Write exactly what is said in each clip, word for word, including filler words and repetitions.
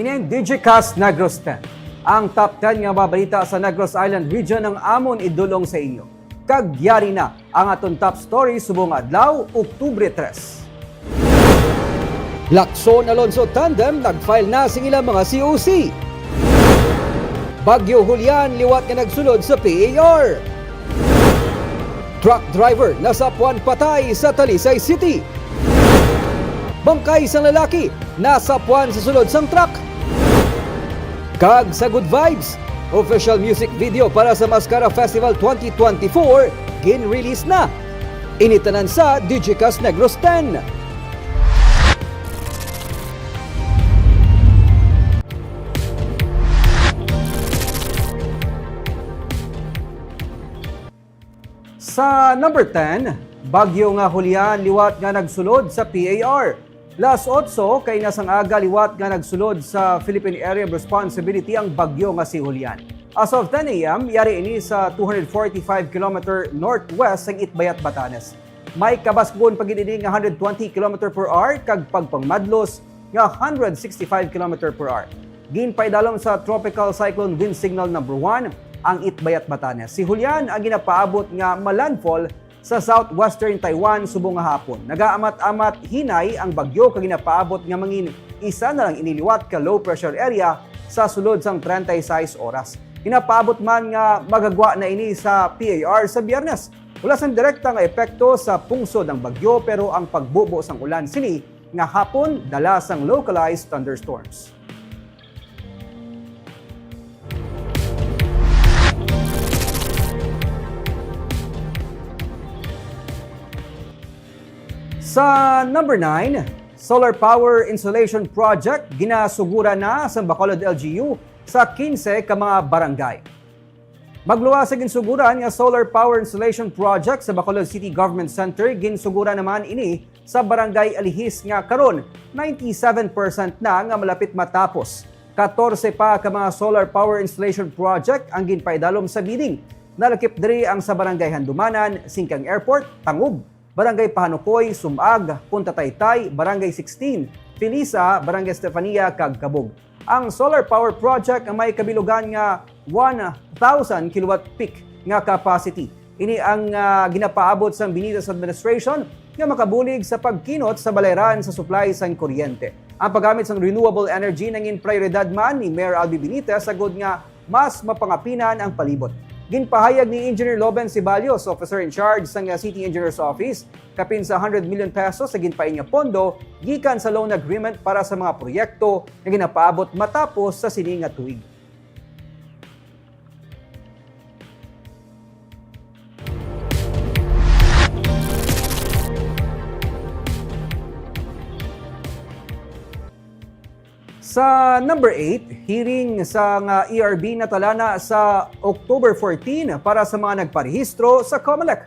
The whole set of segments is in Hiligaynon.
Ini ang Digicast Negros ten. Ang top ten nga mga balita sa Negros Island Region ang amon idulong sa inyo. Kag yari na ang aton top story subong adlaw, Oktubre tres. Lacson Alonso tandem nag-file na sing ilang mga C O C. Bagyo Julian liwat nga nagsulod sa P A R. Truck driver nasapwan patay sa Talisay City. Bangkay sang lalaki nasapwan sa sulod sang truck. Kag sa Good Vibes, official music video para sa Mascara Festival twenty twenty-four gin-release na. Ini tanan sa Digicast Negros ten. Sa number ten, bagyo nga Julian liwat nga nagsulod sa P A R. Las otso kaina sang aga liwat nga nagsulod sa Philippine Area of Responsibility ang bagyo nga si Julian. As of ten a m, yari ini sa two hundred forty-five kilometer northwest sang Itbayat, Batanes. May kabaskugon pa gid ini nga hundred twenty kilometer per hour kag pagpangmadlos nga hundred sixty-five kilometer per hour. Ginpaidalom sa Tropical Cyclone Wind Signal Number One ang Itbayat, Batanes. Si Julian ang ginapaabot nga malandfall sa southwestern Taiwan subong nga hapon. Nagaamat-amat hinay ang bagyo kag ginapaabot nga mangin isa na lang ini liwat ka low pressure area sa sulod sang treinta y seis oras. Ginapaabot man nga magagwa na ini sa P A R sa Biyernes. Wala sang direkta nga epekto sa pungsod ang bagyo, pero ang pagbubo sang ulan sini nga hapon dala sang localized thunderstorms. Sa number nine, solar power installation project ginasuguran na sa Bacolod L G U sa kinse ka mga barangay. Magluwas sa ginsuguran nga solar power installation project sa Bacolod City Government Center, ginsuguran naman ini sa Barangay Alihis nga karon ninety-seven percent na nga malapit matapos. Katorse pa ka mga solar power installation project ang ginpaidalom sa bidding. Nalakip diri ang sa Barangay Handumanan, Singkang Airport, Tangub, Barangay Pahanukoy, Sumag, Punta Taytay, Barangay sixteen, Felisa, Barangay Estefania, kag Kabug. Ang solar power project nga may kabilugan nga one thousand kilowatt peak nga capacity. Ini ang, ah, ginapaabot sang Benitez administration nga makabulig sa pagkinot sa balayran sa supply sang kuryente. Ang paggamit sang renewable energy nangin prioridad man ni Mayor Albi Benitez, sagod nga mas mapangapinan ang palibot. Ginpahayag ni Engineer Loben Ceballos, officer in charge sang City Engineer's Office, kapin sa hundred million pesos sa ginpain nga pondo gikan sa loan agreement para sa mga proyekto nga ginapaabot matapos sa sini nga tuig. Sa number eight, hearing sa nga E R B natalana sa October fourteen para sa mga nagparehistro sa Comelec.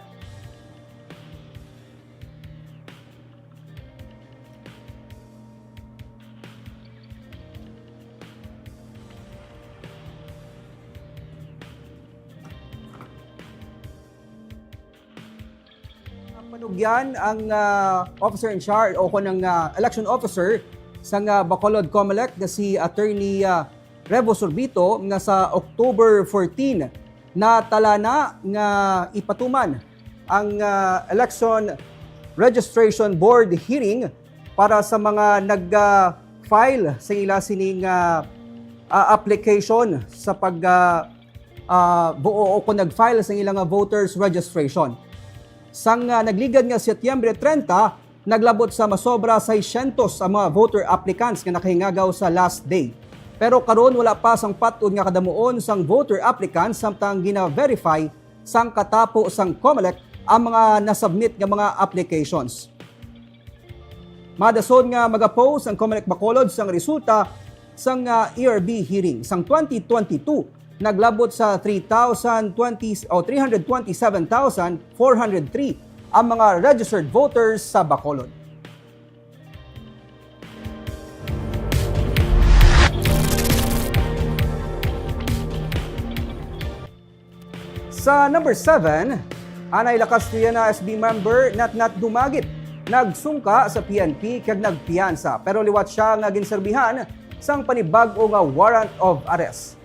Panugyan ang, ah, officer in charge o kon ang, ah, election officer sang, ah, Bacolod Comelec nga si Attorney, ah, Revo Sorbito nga sa October fourteen natalana nga ipatuman ang, ah, Election Registration Board hearing para sa mga nag, ah, file sa ila sining, ah, ah, application sa pag, ah, ah, buo o kung nag-file sa ilang, ah, voters registration. Sang, ah, nagligad nga Setyembre treinta, naglabot sa masobra seiscientos ang mga voter applicants nga nakahingagaw sa last day. Pero karon, wala pa sang pat-od nga kadamuon sang voter applicants samtang gina-verify sang katapo sang Comelec ang mga nasubmit nga mga applications. Madason nga magapost ang Comelec Bacolod sang resulta sang, ah, E R B hearing sang twenty twenty-two, naglabot sa three thousand twenty o three hundred twenty-seven thousand four hundred three ang mga registered voters sa Bacolod. Sa number seven, anay lakas niya na S B member Natnat Dumagit nagsungka sa P N P kag nagpiyansa, pero liwat sia nga ginserbihan sang panibag-o nga warrant of arrest.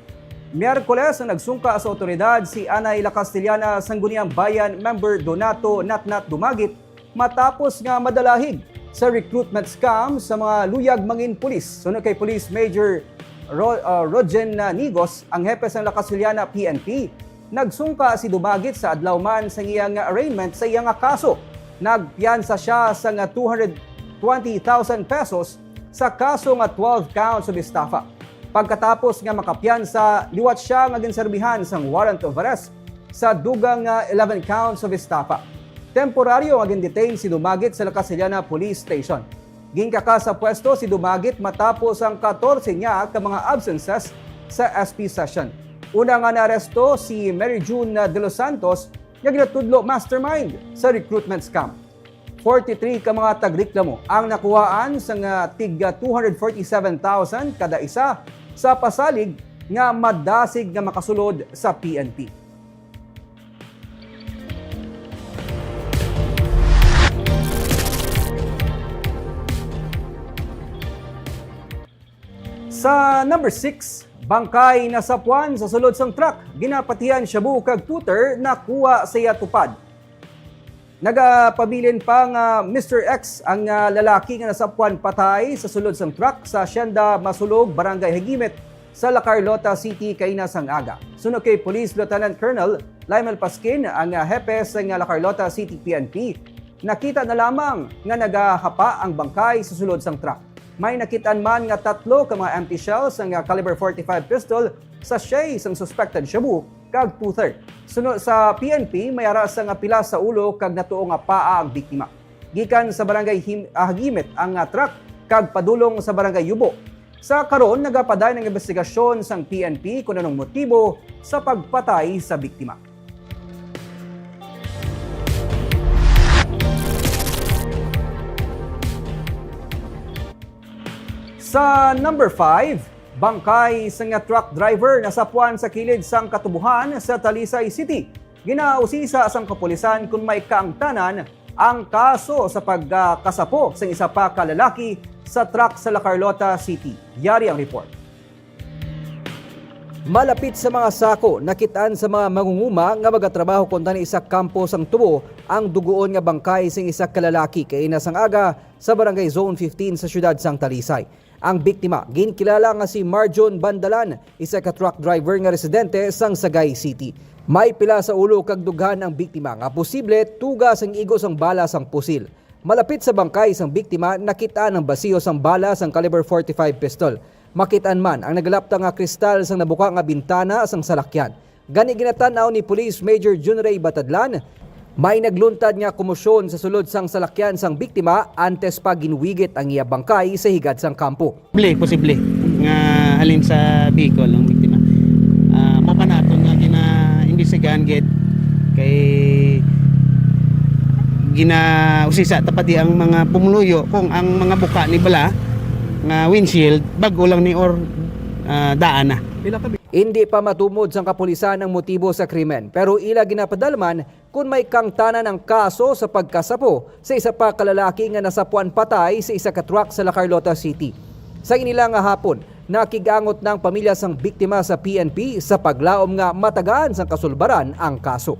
Miyerkules ang nagsungka sa awtoridad si Anay La Castellana, Sangguniang Bayan member Donato Natnat Dumagit, matapos nga madalahig sa recruitment scam sa mga luyag mangin pulis. Suno kay Police Major Ro-, uh, Rogen Nigos, ang hepe sang La Castellana P N P, nagsungka si Dumagit sa adlaw man sang iyang arraignment sa iya nga kaso. Nagpiyansa siya sa nga two hundred twenty thousand pesos sa kaso nga twelve counts of estafa. Pagkatapos nga makapiyansa, liwat sia nga ginserbihan sang warrant of arrest sa dugang nga eleven counts of estafa. Temporaryo nga gin-detain si Dumagit sa La Castellana Police Station. Ginkaka sa pwesto si Dumagit matapos ang katorse niya ka mga absences sa S P session. Una nga naaresto si Mary June De Los Santos, nga ginatudlo mastermind sa recruitment scam. Forty-three ka mga tagreklamo ang nakuhaan sa nga tig two hundred forty-seven thousand kada isa sa pasalig nga madasig nga makasulod sa P N P. Sa number six, bangkay nasapwan sa sulod sang truck. Ginapatihan shabu kag tutor nakuha sa iya tupad. Nagapabilin pa nga Mister X ang, ah, lalaki nga nasapwan patay sa sulod sang truck sa Hacienda Masulog, Barangay Hagimit, sa La Carlota City kaina sang aga. Suno kay Police Lieutenant Colonel Lionel Pasquin, ang, ah, hepe sang La Carlota City P N P, nakita na lamang nga nagahapa ang bangkay sa sulod sang truck. May nakit-an man nga tatlo ka mga empty shells sang, ah, caliber forty-five pistol, sachet sang suspected shabu, kag two third. Suno sa P N P, may ara sa nga pila sa ulo kag natuo nga paa ang biktima. Gikan sa barangay Him-, ah, Hagimit ang, ah, truck kag padulong sa barangay Yubo. Sa karon, nagapadayon ang investigasyon sang P N P kon anong motibo sa pagpatay sa biktima. Sa number five, bangkay sang truck driver nasapwan sa kilid sang katubohan sa Talisay City. Ginausisa sang kapulisan kon may kaangtanan ang kaso sa pagkasapo sang isa pa ka lalaki sa truck sa La Carlota City. Yari ang report. Malapit sa mga sako, nakit-an sa mga mangunguma nga magatrabaho kuntani sa kampo sang tubo ang dugoon nga bangkay sing isa ka lalaki kaina sang aga sa Barangay Zone fifteen sa siyudad sang Talisay. Ang biktima ginkilala nga si Marjon Bandalan, isa ka truck driver nga residente sang Sagay City. May pila sa ulo kag dughan ang biktima nga posible tuga sang igo sang bala sang pusil. Malapit sa bangkay sang biktima, nakit-an ang basiyo sang bala sang caliber forty-five pistol. Makit-an man ang nagalapta nga kristal sang nabuka nga bintana sang salakyan. Gani, ginatan-aw ni Police Major Junrey Batadlan, may nagluntad nga komosyon sa sulod sang salakyan sang biktima antes pa ginwigit ang iya bangkay sa higad sang kampo. Posible, posible nga halin sa vehicle ang biktima. Ah, mao pa naton nga gina-imbestigahan gid kay ginausisa ta pa di ang mga pumuluyo kung ang mga buka ni bala nga windshield bag-o lang ni or, ah, daan na. Indi pa matumod sang kapulisan ang motibo sa krimen, pero ila ginapadalman kon may kangtanan ang kaso sa pagkasapo sa isa pa ka lalaki nga nasapuan patay sa isa ka truck sa La Carlota City. Sa inila nga hapon, nakig-angot na ang pamilya sang biktima sa P N P sa paglaom nga matagaan sang kasulbaran ang kaso.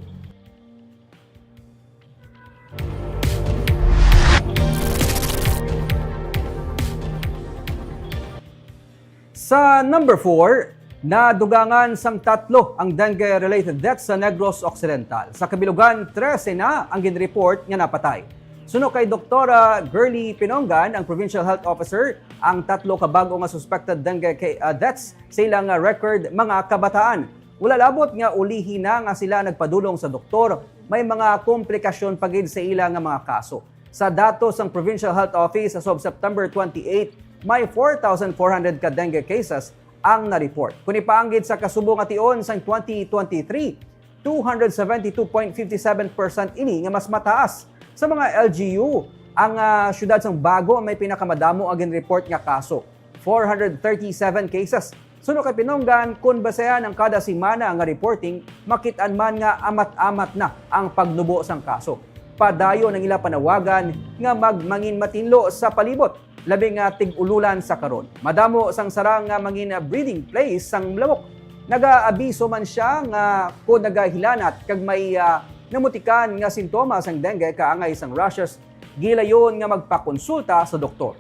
Sa number four, nadugangan sang tatlo ang dengue-related deaths sa Negros Occidental. Sa kabilugan, trese na ang ginreport nga napatay. Suno kay Doktora Girly Pinongan, ang Provincial Health Officer, ang tatlo ka bag-o nga suspected dengue ca-, ah, deaths sa ilang, ah, record mga kabataan. Wala labot nga ulihi na nga sila nagpadulong sa doktor, may mga komplikasyon pa gid sa ila nga mga kaso. Sa datos sang Provincial Health Office, as of September twenty-eight, may four thousand four hundred ka dengue cases ang na-report. Kung ipaanggid sa kasubo nga tion sang twenty twenty-three, two hundred seventy-two point five seven percent ini nga mas mataas sa mga L G U. Ang, ah, siyudad sang Bago ang may pinakamadamo ang gin-report nga kaso, four hundred thirty-seven cases. Suno kay Pinongan, kon basehan ang kada semana nga reporting, makit-an man nga amat-amat na ang pagnubo sang kaso. Padayon ang ila panawagan nga magmangin matinlo sa palibot labi nga tig-ululan sa karon. Madamo sang sarang nga mangin breeding place sang lamok. Nagaabiso man sia nga kon nagahilanat kag may, ah, namutikan nga sintomas sang dengue kaangay sang rashes, gilayon nga magpakonsulta sa doktor.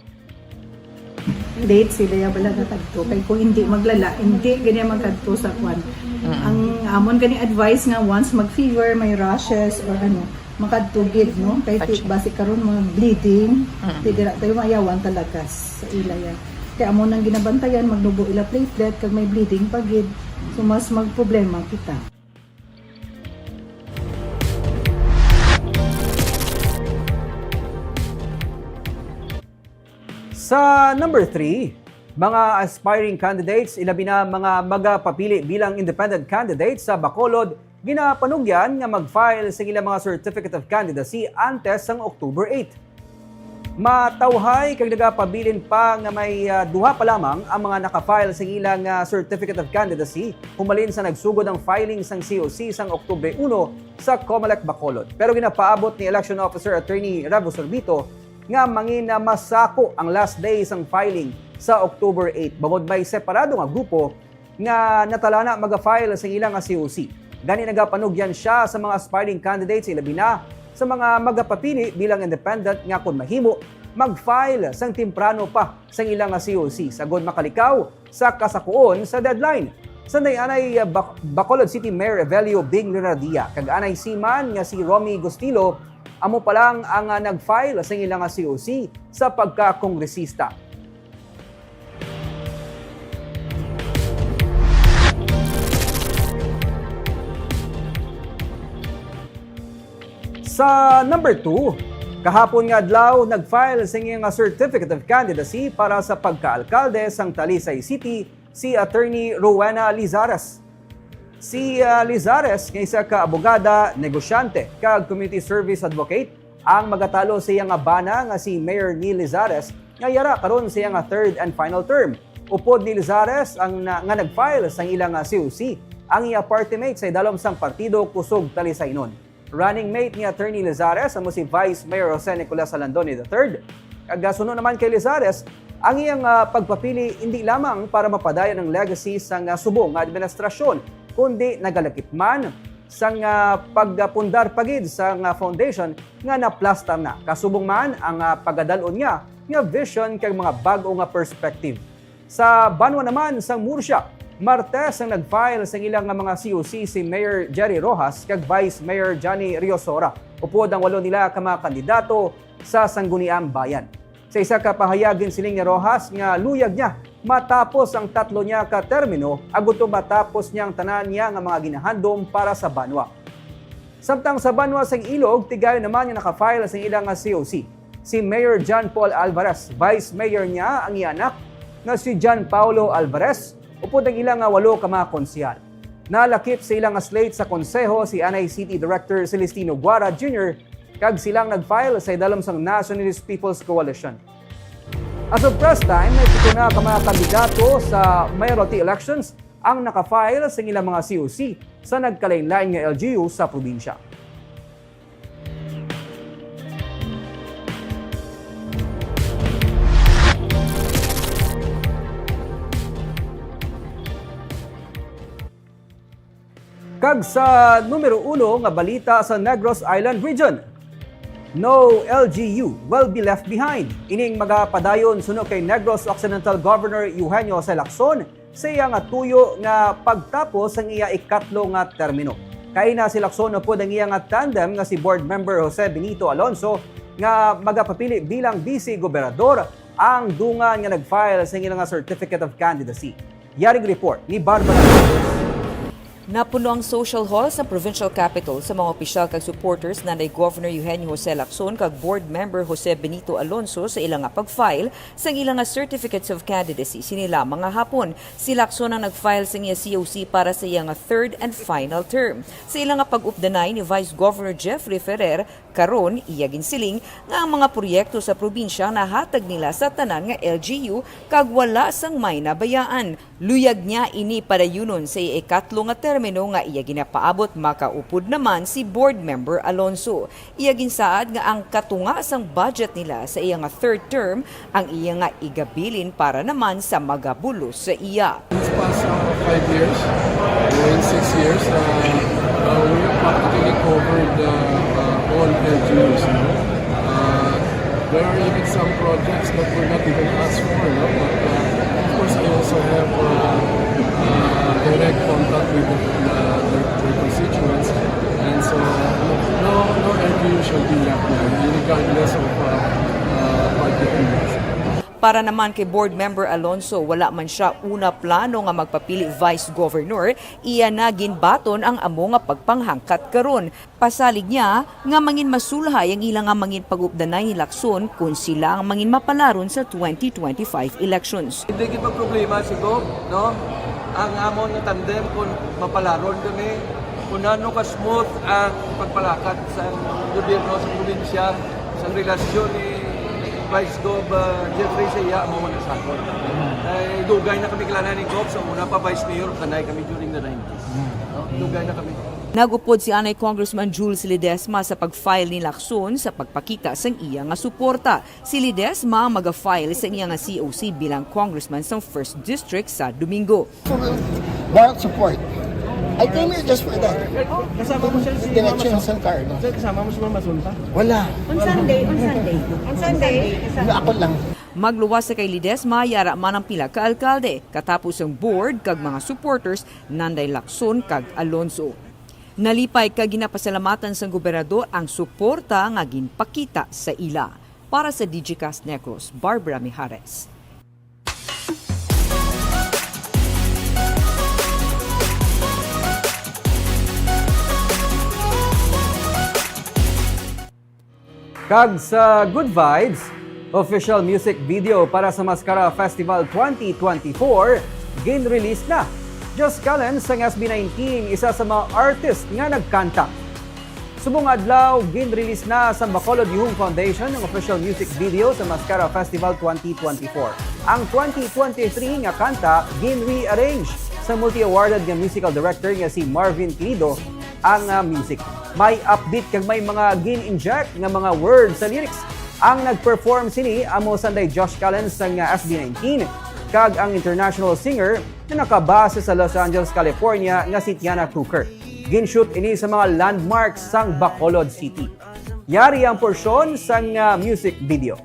Late sila ya bala nakadto. Kay kung hindi maglala, hindi gani makadto sa kwan. Ang amon gani advice nga once mag-fever, may rashes or ano, makadto gid, no? Kay ti, basi karon mga bleeding, ti dira tayo mayawan talaga sa ila ya. Kay amo nang ginabantayan, magnubo ila platelet, kag may bleeding pa gid. So mas magproblema kita. Sa number three, mga aspiring candidates, ilabi na mga magapapili bilang independent candidates sa Bacolod, ginapanugyan nga mag-file sa ilang mga certificate of candidacy antes sang October eight. Matawhay kag nagapabilin pa nga may, ah, duha pa lamang ang mga naka-file sa ilang, ah, certificate of candidacy humalin sa nagsugod ang filing sang C O C sang Oktubre uno sa Comelec Bacolod. Pero ginapaabot ni Election Officer Attorney Revo Sorbito nga mangin na masako ang last day sang filing sa October eight, bangod may separado nga grupo nga natalana maga-file sa ila nga C O C. Gani nagapanugyan sia sa mga aspiring candidates, ilabi na sa mga magapapili bilang independent, nga kon mahimo, mag-file sang temprano pa sa ila nga C O C sagod makalikaw sa kasakuon sa deadline. Sanday anay, uh, Bac-, Bacolod City Mayor Evelio Bing Liradia kag anay seaman nga si Romy Gustilo amo pa lang ang, uh, nag-file sa ila nga C O C sa pagkakongresista. Sa number two, kahapon nga adlaw, nag-file sa iyang Certificate of Candidacy para sa pagka-alkalde sang Talisay City si Attorney Rowena Lizares. Si, ah, Lizares nga isa ka abogada, negosyante, kag community service advocate ang magatalo sa iya nga bana nga si Mayor Neil Lizares nga yara karon sa iya nga third and final term. Upod ni Lizares ang na, nga nag-file sang ila nga C O C ang iya party mate sa idalom sang partido kusog Talisaynon. Running mate ni Attorney Lizares amo si Vice Mayor Jose Nicolas Alandone the third. Kag suno naman kay Lizares, ang iyang, ah, pagpapili indi lamang para mapadayon ang legacy sang, ah, subong nga administrasyon, kundi nagalakip man sang, ah, pagpundar pa gid sang, ah, foundation nga naplastar na. Kasubong man ang, ah, pagadal-on niya nga vision kag mga bag-o nga perspective. Sa banwa naman sang Murcia, Martes ang nag-file sang ila nga mga C O C si Mayor Jerry Roxas kag Vice Mayor Johnny Riosora, upod ang walo nila ka mga kandidato sa Sangguniang Bayan. Sa isa ka pahayag, ginsiling ni Roxas nga luyag niya matapos ang tatlo niya ka termino agud matapos niya ang tanan niya nga mga ginahandom para sa banwa. Samtang sa banwa sang Ilog, tigayon naman nga naka-file sang ila nga C O C si Mayor John Paul Alvarez. Vice Mayor niya ang iya anak nga si John Paulo Alvarez, upod ang ila nga walo ka mga konsehal. Nalakip sa ila nga slate sa konseho si anay City Director Celestino Guara Junior kag sila ang nag-file sa idalom sang Nationalist People's Coalition. As of press time, may pito na ka mga kandidato sa mayoralty elections ang naka-file sa ilang mga C O C sa nagkalain-lain nga L G U sa probinsya. Kag sa numero uno nga balita sa Negros Island Region, "No L G U will be left behind." Ining magapadayon suno kay Negros Occidental Governor Eugenio Jose Lacson sa iya nga tuyo nga pagtapos sang iya ikatlo nga termino. Kaina si Lacson upod ang iya nga tandem nga si Board Member Jose Benito Alonso nga magapapili bilang Vice Gobernador ang dungan nga nag-file sa ila nga Certificate of Candidacy. Yaring report ni Barbara Santos. Napuno ang social hall sa provincial capital sa mga opisyal kag supporters nanay Governor Eugenio Jose Lacson kag Board Member Jose Benito Alonso sa ila nga pag-file sang ila nga certificates of candidacy sini lamang nga hapon. Si Lacson ang nag-file sa iya C O C para sa iya nga third and final term. Sa ila nga pag-updanay ni Vice Governor Jeffrey Ferrer, karon iya ginsiling nga ang mga proyekto sa probinsya nahatag nila sa tanan nga L G U kag wala sang may nabayaan. Luyag niya ini padayunon sa iya ikatlo nga Termino nga iya ginapaabot, makaupod naman si Board Member Alonso. Iya ginsaad nga ang katunga sang budget nila sa iya nga third term ang iya nga igabilin para naman sa magabulos sa iya. These past uh, five years, in six years, uh, uh, we have practically covered uh, uh, all L G Us. No? Uh, there are even some projects that were not even asked for. No? But uh, of course, I also have uh, uh, direct contact with the, uh, their, their constituents. And so, no, no L G U shall be left behind, regardless of uh, uh, party affiliation. Para naman kay Board Member Alonso, wala man sia una plano nga magpapili Vice Governor, iya na ginbaton ang amo nga pagpanghangkat karon. Pasalig niya nga mangin masulhay ang ila nga mangin pag-updanay ni Lacson kung sila ang mangin mapalaron sa twenty twenty-five elections. Hindi gid problema si Gob, no? Ang amon nga tandem kung mapalaron kami, kung ano ka smooth ang pagpalakat sa gobyerno sa probinsya, sa relasyon ni Vice Gov uh, Jeffrey sa iya amo man ang sakon. Ay dugay na kami kilala ni Gov sa una pa Vice Mayor kanay kami during the nineties. No? Dugay na kami. Nagupod si anay Congressman Jules Ledesma sa pag-file ni Lacson sa pagpakita sang iya nga suporta. Si Ledesma ang maga-file sang iya nga C O C bilang congressman sang First District sa Domingo. Warrant support. I came here just for that. Kasama mo siya si Diretso Mama yung San Carlos. Sir, kasama mo si Mama Sulta? Wala. On Sunday, on Sunday. On Sunday. Ako lang. Magluwas sa kay Ledesma, yara man ang pila ka alkalde, katapos ang board kag mga supporters nanday Lacson kag Alonso. Nalipay kag ginapasalamatan sang gobernador ang suporta nga ginpakita sa ila. Para sa Digicast Negros, Barbara Mijares. Kag sa Good Vibes, official music video para sa Mascara Festival twenty twenty-four, gin-release na. Josh Callen sang S B nineteen, isa sa mga artist nga nagkanta. Subong adlaw, gin-release na sa Bacolod Yuhong Foundation ang official music video sa Mascara Festival twenty twenty-four. Ang twenty twenty-three nga kanta gin-rearrange sa multi-awarded nga musical director nga si Marvin Quilido ang ah, music. May upbeat kag may mga gin-inject nga mga words sa lyrics. Ang nag-perform sini amo sanday Josh Callen sang ah, S B nineteen kag ang international singer nga nakabase sa Los Angeles, California nga si Tiana Crooker. Gin-shoot ini sa mga landmarks sang Bacolod City. Yari ang porsyon sang ah, music video.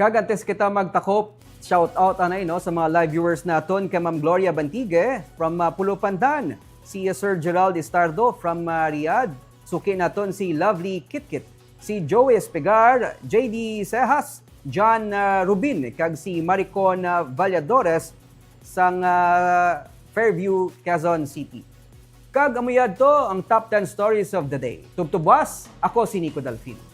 Kag antes kita magtakop, shout out anay no sa mga live viewers naton kay Ma'am Gloria Bantigue from uh, Pulo Pandan, si uh, Sir Gerald Istardo from uh, Riyadh, suki naton si Lovely Kitkit, si Joey Espegar, J D Cejas, John uh, Rubin kag si Maricon uh, Valladores sang uh, Fairview, Quezon City. Kag amo yadto ang top ten stories of the day. Tubtubwas, ako si Nico Delfino.